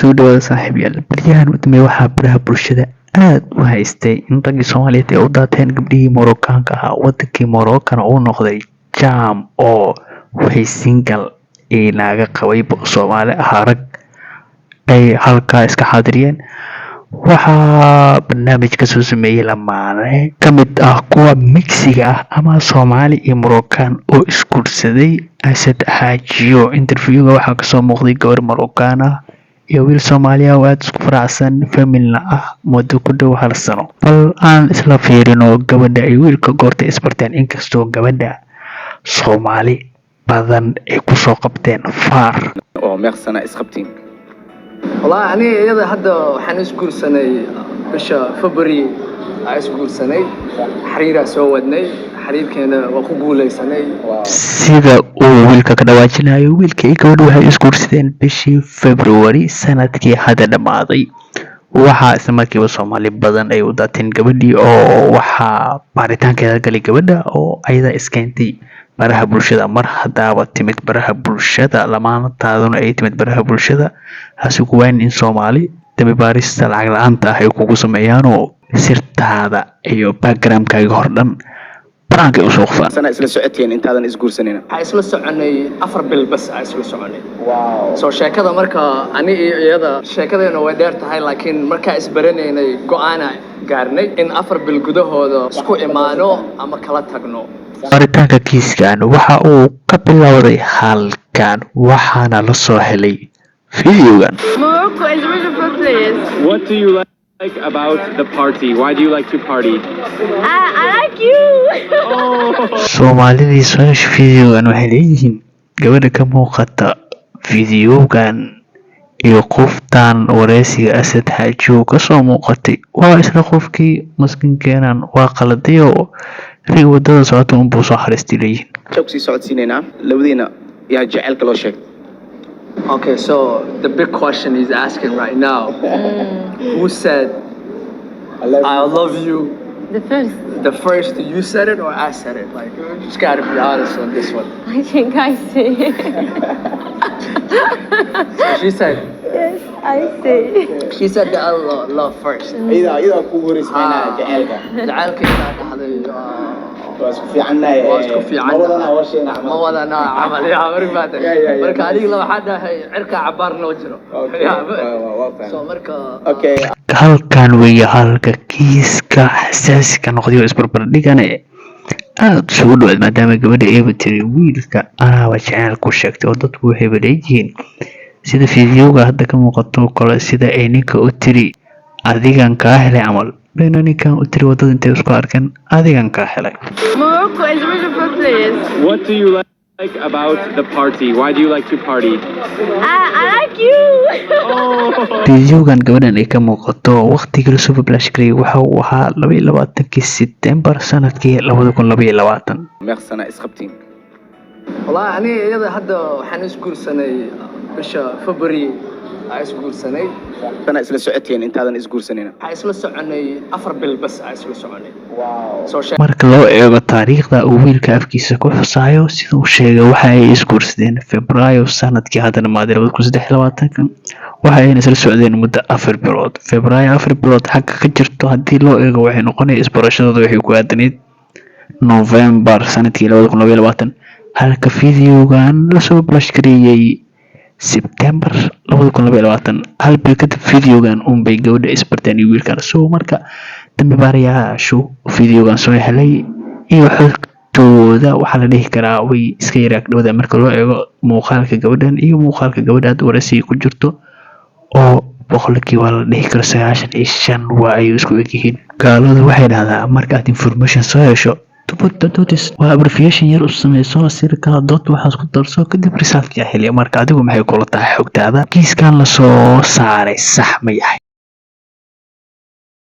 Soo dhawaada, saaxiibayaal. Baryahan u dambeeyay waxaa baraha bulshada aad u haystay in raggii Soomaaliyeed ay u daateen gabdhihii Moroccaanka ahaa. Wadankii Moroccana uu noqday jam oo wixii single ee naaga qabay Soomaali ahaa rag ay halkaa iska xaadiriyeen. Waxaa barnaamij kasoo sameeyey lamaane ka mid ah kuwa mixiga ah ama Soomaali iyo Moroccan oo isguursaday, Asad Xaajiyo. Interviewga waxaa kasoo muuqday gabar Moroccan ah iyo wiil Soomaali ah oo aada isku faraxsan, familna ah muddo ku dhow hal sano. Bal aan isla fiirino gabadha ay wiilka goorta isbarteen, inkastoo gabadha Soomaali badan ay kusoo qabteen faar. Oo meeq sana isqabtiin? Wallaahi, aniga iyada hadda waxaan isguursanay bisha February aa isguursanay. Xiriiraa soo wadnay, xiriirkeena waa ku guuleysanay. Sida uu wiilka ka dhawaajinayo, wiilka iyo gabadhu waxay isguursadeen bishii February sanadkii hadda dhammaaday. Waxaa isla markiiba Soomaali badan ay u daateen gabadhii, oo waxaa baaritaankeeda galay gabadha oo ayada iskeentay baraha bulshada. Mar haddaaba timid baraha bulshada, lamaantaaduna ay timid baraha bulshada, hase ku waanin in Soomaali dambi baarista lacag la-aanta ah ay kugu sameeyaanoo sirtaada iyo backgroundkaaga hordhan banaanka ay usoo qufaan. Sana isla socoteen intaadan isguursanina? Waxaan isla soconay 4 bil bas aa isla soconay. Soo sheekada marka ani iyo iyada sheekadeena way dheer tahay, laakiin markaa isbaranaynay go-aana gaarnay in 4 bil gudahooda isku imaano ama kala tagno. Baaritaanka kiiskan waxa uu ka bilowday halkan, waxaana la soo helay videogan. Morocco is a beautiful place. What do you like about the party? Why do you like to party? I like you. Soomaalidii soo hesha videogan waxay leeyihiin gabadha ka muuqata videogan iyo qoftan wareysiga Asad Xaajiyo kasoo muuqatay waa isla qofkii. Maskinkeenan waa qaladay oo rig wadada socota unbuu soo xariistay, leeyihiin. Waxaan kusii socodsiinaynaa, labadiina yaa jaceylka loo sheegay? Okay, so the big question he's asking right now, who said "I love you"? The first. The first, you said it or I said it? Like, you just gotta be honest on this one. I think I say. So she said, Yes, I say. She said the I love first. Iyadaa kugu horeysmayna jaceylka? Jacaylka inaa dhahday, Waa isku fiicannahay. Waa isku fiican. Ma wadanaa warsheena camal. Ma wadanaa camal yaa marka. Yeah. Marka adiga la waxaa dhahay cirka cabaar noo jiro. Okay, waa fahmay. So marka Okay. Halkan weeye halka kiiska xasaasiga noqday oo isbarbardhigane aada isugu dhawaad, maadaama gabadha eeba tiri wiilka anaaba jeceyl ku sheegtay, oo dadku waxayba leeyihiin sida fiidiyowga hadda ka muuqato kale, sida ay ninka u tiri "adigan kaa helay" camal bayna ninkan u tiri wadada intay isku arkeen "adigan kaa helay". Morocco is a beautiful place. What do you like about the party? Why do you like to party? I like you. Fiidiyowgan gabadhan ay ka muuqato waqtigii lasoo publish gareeyay waxa uu ahaa 22-kii Sebtembar sanadkii 2022. Meeq sana isqabtiin? Wallaahi, aniga iyada hadda waxaan isguursanay bisha February aa isguursanay. Sana isla socoteen intaadan isguursanina? Waxaan isla soconay 4 bil bas aa isla soconay. So Marka loo eego taariikhda uu wiilka afkiisa ku xusaayo, sida uu sheegay, waxa ay isguursadeen Febraayo sanadkii hadda dhamaaday 2023-ka, waxa ayna isla socdeen muddo 4 bilood. Febraayo 4 bilood xagga ka jirto haddii loo eego, waxay noqonaya isbarashadooda waxay ku aadanayd November sanadkii 2022, halka videogan lasoo publish gareeyay Sebtembar 2022. Hal bil kadib videogan unbay gabadha isbarteen iyo wiilkan. So marka dambi baarayaashu videogan soo helay iyo xogtooda, waxaa la dhihi karaa way iska yaraag dhawada marka loo eego muuqaalka gabadhan iyo muuqaalka gabadha aad waraysiga ku jirto, oo boqolkiiba la dhihi karo 95 waa ay isku egyihiin. Gaaladu waxay dhahdaa marka aad information soo hesho, dots waa abbreviation yar u sameyso, sirka dot waxaas ku darso, kadib resultka heliya. Marka adigu maxay kula tahay xogtaada? Kiiskan lasoo saaray sax ma yahay?